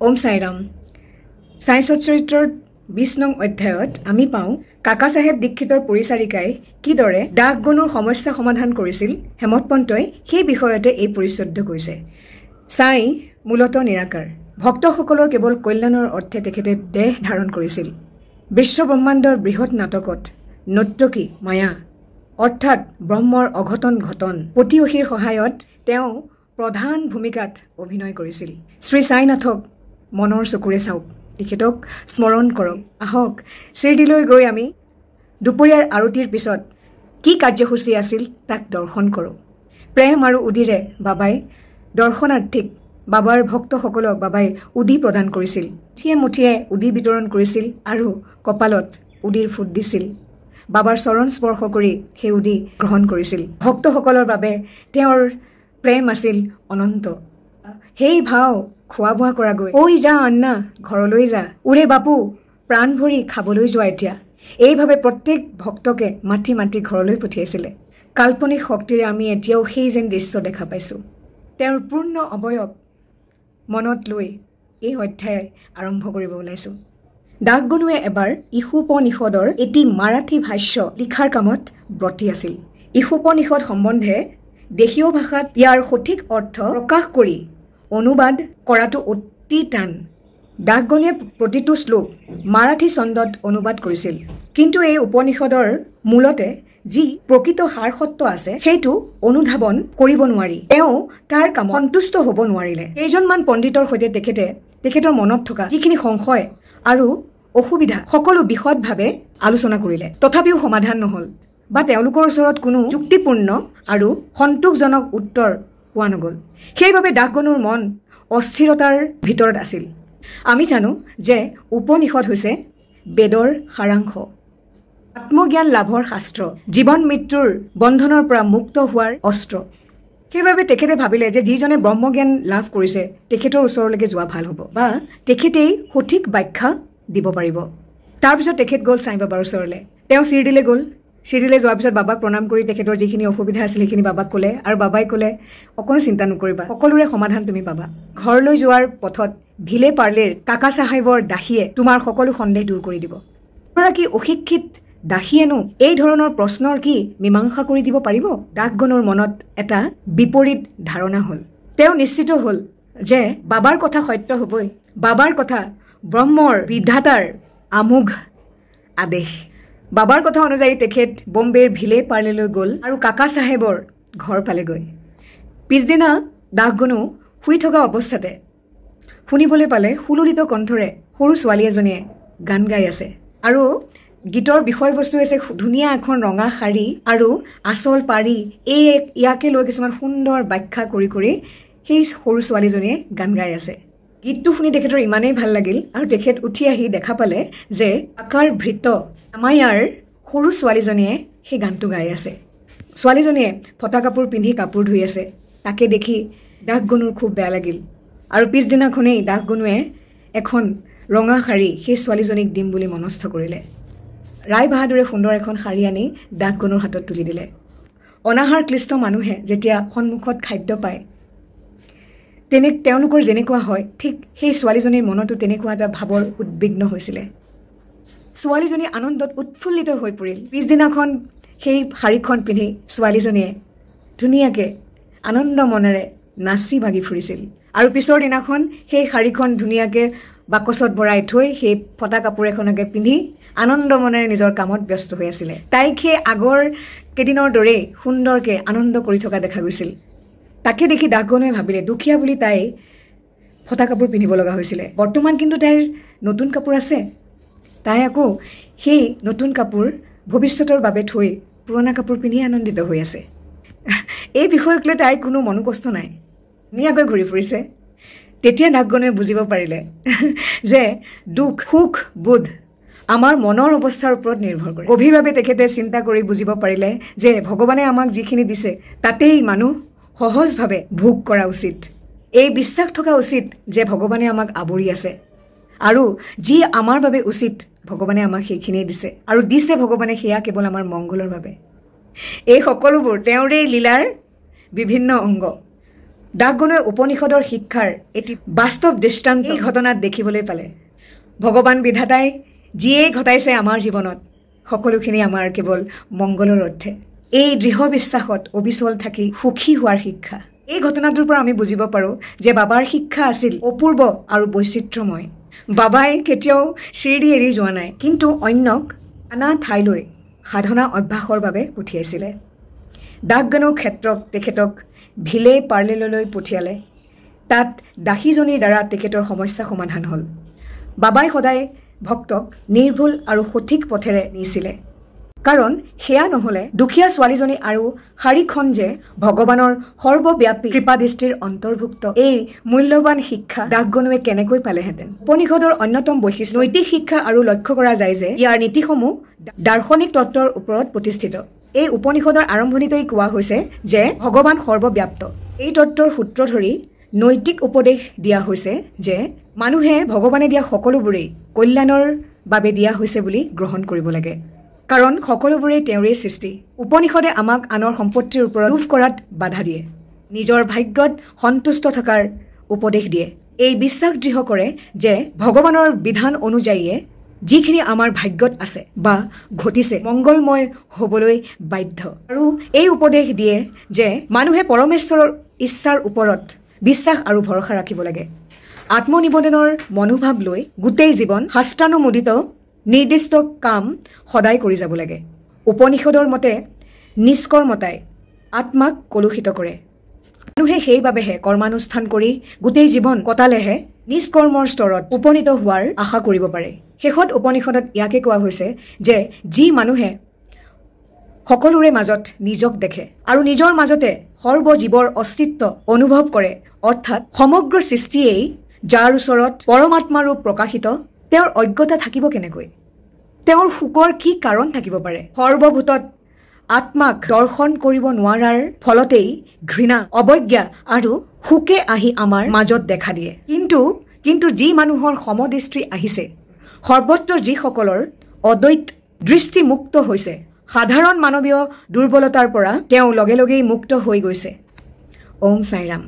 ওম সাইৰাম। সাই সচ্চৰিত্ৰৰ 20 নং অধ্যায়ত আমি পাওঁ কাকা চাহেব দীক্ষিতৰ পৰিচাৰিকাই কিদৰে দাসগণৰ সমস্যা সমাধান কৰিছিল হেমতপন্তই সেই বিষয়তে এই পৰিচ্ছদ কৈছে। সাই মূলত নিৰাকাৰ, ভক্তসকলৰ কেৱল কল্যাণৰ অৰ্থে তেখেতে দেহ ধাৰণ কৰিছিল। বিশ্ব ব্ৰহ্মাণ্ডৰ বৃহৎ নাটকত নৰ্তকী মায়া অৰ্থাৎ ব্ৰহ্মৰ অঘটন ঘটন পতিয়সীৰ সহায়ত তেওঁ প্ৰধান ভূমিকাত অভিনয় কৰিছিল। শ্ৰী সাইনাথক মনৰ চকুৰে চাওক, তেখেতক স্মৰণ কৰক। আহক শিৰডিলৈ গৈ আমি দুপৰীয়াৰ আৰতিৰ পিছত কি কাৰ্যসূচী আছিল তাক দৰ্শন কৰোঁ। প্ৰেম আৰু উদিৰে বাবাই দৰ্শনাৰ্থীক, বাবাৰ ভক্তসকলক বাবাই উদি প্ৰদান কৰিছিল। মুঠিয়ে মুঠিয়ে উদি বিতৰণ কৰিছিল আৰু কপালত উদিৰ ফুট দিছিল। বাবাৰ চৰণ স্পৰ্শ কৰি সেই উদি গ্ৰহণ কৰিছিল। ভক্তসকলৰ বাবে তেওঁৰ প্ৰেম আছিল অনন্ত। সেই ভাও খোৱা বোৱা কৰাগৈ, ঐ যা আন্না ঘৰলৈ যা, ওৰে বাপু প্ৰাণ ভৰি খাবলৈ যোৱা এতিয়া, এইভাৱে প্ৰত্যেক ভক্তকে মাতি মাতি ঘৰলৈ পঠিয়াইছিলে। কাল্পনিক শক্তিৰে আমি এতিয়াও সেই যেন দৃশ্য দেখা পাইছোঁ। তেওঁৰ পূৰ্ণ অৱয়ব মনত লৈ এই অধ্যায় আৰম্ভ কৰিব ওলাইছোঁ। দাসগণুৱে এবাৰ ঈশোপনিষদৰ এটি মাৰাঠী ভাষ্য লিখাৰ কামত ব্ৰতী আছিল। ঈশোপনিষদ সম্বন্ধে দেশীয় ভাষাত ইয়াৰ সঠিক অৰ্থ প্ৰকাশ কৰি অনুবাদ কৰাটো অতি টান। দাসগণে প্ৰতিটো শ্লোক মাৰাঠী ছন্দত অনুবাদ কৰিছিল, কিন্তু এই উপনিষদৰ মূলতে যি প্ৰকৃত সাৰসত্ব আছে সেইটো অনুধাৱন কৰিব নোৱাৰি তেওঁ তাৰ কামত সন্তুষ্ট হ'ব নোৱাৰিলে। কেইজনমান পণ্ডিতৰ সৈতে তেখেতে তেখেতৰ মনত থকা যিখিনি সংশয় আৰু অসুবিধা সকলো বিশদভাৱে আলোচনা কৰিলে। তথাপিও সমাধান নহ'ল বা তেওঁলোকৰ ওচৰত কোনো যুক্তিপূৰ্ণ আৰু সন্তোষজনক উত্তৰ পোৱা নগ'ল। সেইবাবে দাসগণৰ মন অস্থিৰতাৰ ভিতৰত আছিল। আমি জানো যে উপনিষদ হৈছে বেদৰ সাৰাংশ, আত্মজ্ঞান লাভৰ শাস্ত্ৰ, জীৱন মৃত্যুৰ বন্ধনৰ পৰা মুক্ত হোৱাৰ অস্ত্ৰ। সেইবাবে তেখেতে ভাবিলে যে যিজনে ব্ৰহ্মজ্ঞান লাভ কৰিছে তেখেতৰ ওচৰলৈকে যোৱা ভাল হ'ব বা তেখেতেই সঠিক ব্যাখ্যা দিব পাৰিব। তাৰপিছত তেখেত গ'ল সাই বাবাৰ ওচৰলৈ। তেওঁ শিৰডিলৈ গ'ল। শিৰডিলৈ যোৱাৰ পিছত বাবাক প্ৰণাম কৰি তেখেতৰ যিখিনি অসুবিধা আছিল সেইখিনি বাবাক ক'লে আৰু বাবাই ক'লে অকণো চিন্তা নকৰিবা, সকলোৰে সমাধান তুমি পাবা। ঘৰলৈ যোৱাৰ পথত ভিলে পাৰ্লেৰ কাকা চাহেবৰ দাসীয়ে তোমাৰ সকলো সন্দেহ দূৰ কৰি দিব। এগৰাকী অশিক্ষিত দাসীয়েনো এই ধৰণৰ প্ৰশ্নৰ কি মীমাংসা কৰি দিব পাৰিব? দাসগণৰ মনত এটা বিপৰীত ধাৰণা হ'ল। তেওঁ নিশ্চিত হ'ল যে বাবাৰ কথা সত্য হ'বই, বাবাৰ কথা ব্ৰহ্মৰ বিধাতাৰ আমোঘ আদেশ। বাবাৰ কথা অনুযায়ী তেখেত বম্বেৰ ভিলে পাৰ্লেলৈ গ'ল আৰু কাকা চাহেবৰ ঘৰ পালেগৈ। পিছদিনা দাসগণো শুই থকা অৱস্থাতে শুনিবলৈ পালে সুললিত কণ্ঠৰে সৰু ছোৱালী এজনীয়ে গান গাই আছে আৰু গীতৰ বিষয়বস্তু হৈছে ধুনীয়া এখন ৰঙা শাৰী আৰু আচল পাৰি, এই ইয়াকে লৈ কিছুমান সুন্দৰ ব্যাখ্যা কৰি কৰি সেই সৰু ছোৱালীজনীয়ে গান গাই আছে। গীতটো শুনি তেখেতৰ ইমানেই ভাল লাগিল আৰু তেখেত উঠি আহি দেখা পালে যে আকাৰ ভৃত আমায়াৰ সৰু ছোৱালীজনীয়ে সেই গানটো গাই আছে। ছোৱালীজনীয়ে ফটা কাপোৰ পিন্ধি কাপোৰ ধুই আছে। তাকে দেখি দাসগণুৰ খুব বেয়া লাগিল আৰু পিছদিনাখনেই দাসগণুৱে এখন ৰঙা শাৰী সেই ছোৱালীজনীক দিম বুলি মনস্থ কৰিলে। ৰায় বাহাদুৰে সুন্দৰ এখন শাৰী আনি দাসগণুৰ হাতত তুলি দিলে। অনাহাৰ ক্লিষ্ট মানুহে যেতিয়া সন্মুখত খাদ্য পায় তেনে তেওঁলোকৰ যেনেকুৱা হয়, ঠিক সেই ছোৱালীজনীৰ মনতো তেনেকুৱা এটা ভাৱৰ উদ্বিগ্ন হৈছিলে। ছোৱালীজনী আনন্দত উৎফুল্লিত হৈ পৰিল। পিছদিনাখন সেই শাৰীখন পিন্ধি ছোৱালীজনীয়ে ধুনীয়াকৈ আনন্দ মনেৰে নাচি বাগি ফুৰিছিল আৰু পিছৰ দিনাখন সেই শাৰীখন ধুনীয়াকৈ বাকচত ভৰাই থৈ সেই ফটা কাপোৰ এখনকে পিন্ধি আনন্দ মনেৰে নিজৰ কামত ব্যস্ত হৈ আছিলে। তাইক সেই আগৰ কেইদিনৰ দৰেই সুন্দৰকৈ আনন্দ কৰি থকা দেখা গৈছিল। তাকে দেখি দাসগণে ভাবিলে দুখীয়া বুলি তাই ফটা কাপোৰ পিন্ধিব লগা হৈছিলে, বৰ্তমান কিন্তু তাইৰ নতুন কাপোৰ আছে। তাই আকৌ সেই নতুন কাপোৰ ভৱিষ্যতৰ বাবে থৈ পুৰণা কাপোৰ পিন্ধি আনন্দিত হৈ আছে। এই বিষয়ক লৈ তাইৰ কোনো মনোকষ্ট নাই, ধুনীয়াকৈ ঘূৰি ফুৰিছে। তেতিয়া দাসগণে বুজিব পাৰিলে যে দুখ সুখ বোধ আমাৰ মনৰ অৱস্থাৰ ওপৰত নিৰ্ভৰ কৰে। গভীৰভাৱে তেখেতে চিন্তা কৰি বুজিব পাৰিলে যে ভগৱানে আমাক যিখিনি দিছে তাতেই মানুহ সহজভাৱে ভোগ কৰা উচিত। এই বিশ্বাস থকা উচিত যে ভগৱানে আমাক আৱৰি আছে আৰু যি আমাৰ বাবে উচিত ভগৱানে আমাক সেইখিনিয়ে দিছে আৰু দিছে ভগৱানে সেয়া কেৱল আমাৰ মংগলৰ বাবে। এই সকলোবোৰ তেওঁৰেই লীলাৰ বিভিন্ন অংগ। দাসগণে উপনিষদৰ শিক্ষাৰ এটি বাস্তৱ দৃষ্টান্ত এই ঘটনাত দেখিবলৈ পালে। ভগৱান বিধাতাই যিয়েই ঘটাইছে আমাৰ জীৱনত, সকলোখিনি আমাৰ কেৱল মংগলৰ অৰ্থে। এই দৃঢ় বিশ্বাসত অবিচল থাকি সুখী হোৱাৰ শিক্ষা। এই ঘটনাটোৰ পৰা আমি বুজিব পাৰোঁ যে বাবাৰ শিক্ষা আছিল অপূৰ্ব আৰু বৈচিত্ৰ্যময়। বাবাই কেতিয়াও শিৰডি এৰি যোৱা নাই, কিন্তু অন্যক আনা ঠাইলৈ সাধনা অভ্যাসৰ বাবে পঠিয়াইছিলে। দাসগণৰ ক্ষেত্ৰক তেখেতক ভিলে পাৰ্লেলৈ পঠিয়ালে। তাত দাসীজনীৰ দ্বাৰা তেখেতৰ সমস্যা সমাধান হ'ল। বাবাই সদায় ভক্তক নিৰ্ভুল আৰু সঠিক পথেৰে নিছিলে, কাৰণ সেয়া নহ'লে দুখীয়া ছোৱালীজনী আৰু শাৰীখন যে ভগৱানৰ সৰ্বব্যাপী কৃপাদৃষ্টিৰ অন্তৰ্ভুক্ত এই মূল্যৱান শিক্ষা দাসগণুৱে কেনেকৈ পালেহেঁতেন? উপনিষদৰ অন্যতম বৈশিষ্ট্য নৈতিক শিক্ষা আৰু লক্ষ্য কৰা যায় যে ইয়াৰ নীতিসমূহ দাৰ্শনিক তত্ত্বৰ ওপৰত প্ৰতিষ্ঠিত। এই উপনিষদৰ আৰম্ভণিতেই কোৱা হৈছে যে ভগৱান সৰ্বব্যাপ্ত। এই তত্ত্বৰ সূত্ৰ ধৰি নৈতিক উপদেশ দিয়া হৈছে যে মানুহে ভগৱানে দিয়া সকলোবোৰেই কল্যাণৰ বাবে দিয়া হৈছে বুলি গ্ৰহণ কৰিব লাগে, কাৰণ সকলোবোৰেই তেওঁৰেই সৃষ্টি। উপনিষদে আমাক আনৰ সম্পত্তিৰ ওপৰত লোভ কৰাত বাধা দিয়ে, নিজৰ ভাগ্যত সন্তুষ্ট থকাৰ উপদেশ দিয়ে। এই বিশ্বাস দৃঢ় কৰে যে ভগৱানৰ বিধান অনুযায়ীয়ে যিখিনি আমাৰ ভাগ্যত আছে বা ঘটিছে মংগলময় হ'বলৈ বাধ্য। আৰু এই উপদেশ দিয়ে যে মানুহে পৰমেশ্বৰৰ ইচ্ছাৰ ওপৰত বিশ্বাস আৰু ভৰসা ৰাখিব লাগে। আত্মনিবেদনৰ মনোভাৱ লৈ গোটেই জীৱন শাস্ত্ৰানুমোদিত নিৰ্দিষ্ট কাম সদায় কৰি যাব লাগে। উপনিষদৰ মতে নিষ্কৰ্মতাই আত্মাক কলুষিত কৰে। মানুহে সেইবাবেহে কৰ্মানুষ্ঠান কৰি গোটেই জীৱন কটালেহে নিষ্কৰ্মৰ স্তৰত উপনীত হোৱাৰ আশা কৰিব পাৰে। শেষত উপনিষদত ইয়াকে কোৱা হৈছে যে যি মানুহে সকলোৰে মাজত নিজক দেখে আৰু নিজৰ মাজতে সৰ্বজীৱৰ অস্তিত্ব অনুভৱ কৰে, অৰ্থাৎ সমগ্ৰ সৃষ্টিয়েই যাৰ ওচৰত পৰমাত্মাৰূপ প্ৰকাশিত, তেওঁৰ অজ্ঞতা থাকিব কেনেকৈ? তেওঁৰ শোকৰ কি কাৰণ থাকিব পাৰে? সৰ্বভূতত আত্মাক দৰ্শন কৰিব নোৱাৰাৰ ফলতেই ঘৃণা, অৱজ্ঞা আৰু শোকে আহি আমাৰ মাজত দেখা দিয়ে। কিন্তু যি মানুহৰ সমদৃষ্টি আহিছে, সৰ্বত্ৰ যিসকলৰ অদ্বৈত দৃষ্টিমুক্ত হৈছে, সাধাৰণ মানৱীয় দুৰ্বলতাৰ পৰা তেওঁ লগে লগেই মুক্ত হৈ গৈছে। ওম সাইৰাম।